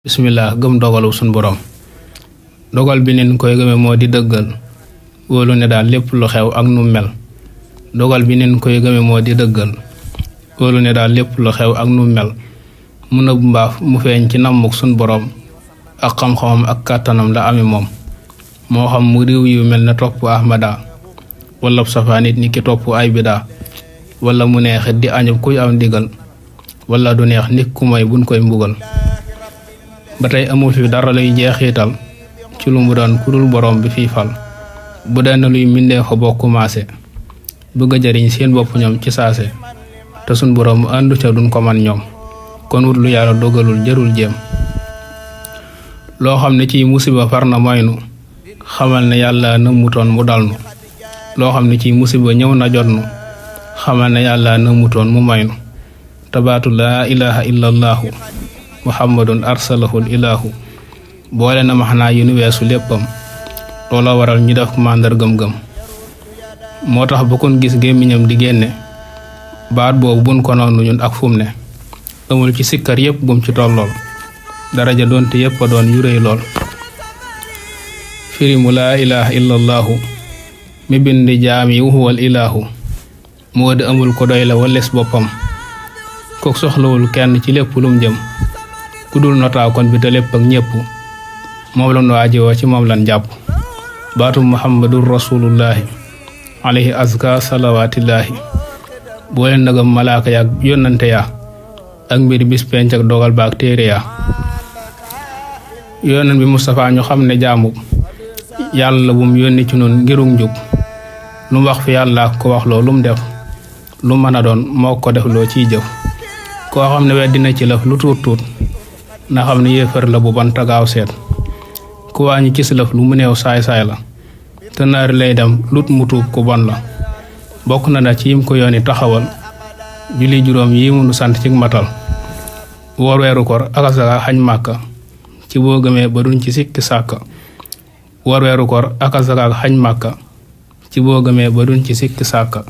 bismillah gëm dogalu sun borom dogal bi nin koy gëme moo di dëggal wóolu ne daal lépp lu xew ak nu mel dogal bi nin koy gëme moo di dëggal wóolu ne daal lépp lu xew ak nu mel mu nëbb mbaaf mu feeñ ci nammuk sun borom ak xam-xamam ak kàttanam la ami moom moo xam mu riw yu mel ne topp ahmada wala safaa nit ni ki topp ay bida wala mu neexit di añub kuy am digal wala du neex nit ku may buñ koy mbugal ba tey amul fi dara lay jeexital ci lu mu doon kudul borom bi fii fal bu dee luy mindee fa bokk maase bëgg a jariñ seen bopp ñoom ci saase te sun borom àndu ca duñ ko man ñoom kon wut lu yàlla dogalul jarul jéem loo xam ne ci musiba far na moynu xamal ne yàlla nëmmutoon mu dalnu loo xam ne ci musiba ñëw na jotnu xamal ne yàlla nëmmutoon mu maynu tabaatu laa ilaha illallahu muhammadun arsalahul ilahu boole na maxnaa yu nu weesu léppam loola waral ñu def màndargam gëm moo tax ba kon gis gémmiñam di génne baat boobu bun ko noonu ñun ak fum ne amul ci sikkar yépp bum ci tollool daraja doonte yépp a doon yu rëy lool firimu laa ilaha illallahu mi bindi jaam yi huwal ilahu moo di amul ko doy la wales boppam kook soxlawul kenn ci lépp lum jëm ku dul notaa kon bi te lépp ak ñépp moom lan waajowoo ci moom lan jàpp baatu muhammadur rasulullahi alayhi azka salawatillaahi boole ndagam malaaka yaak yónnante ya ak mbir bis penc ak dogal baak téere ya yónnan bi Mustafa ñu xam ne jaamu yàlla bum yónni ci nun ngirug njub lu mu wax fi yàlla ko wax loo lu mu def lu mën a doon moo ko def loo ciy jëf koo xam ne weddina ci lëf lu tuut tuut na xam ne yéefar la bu ban tagaaw seet ku wàññi ci lëf lu mu néew saay-saay la te naari lay dem lut mu tuub ku bon la bokk na da ci yim ko yooni taxawal julli juróom yi mu nu sant ci matal woor weeru koor ak asaka xañ màkka ci boo gëmee ba duñ ci sikki sàkka woor weeru koor ak asaka xañ màkka ci boo gëmee ba duñ ci sikki sàkka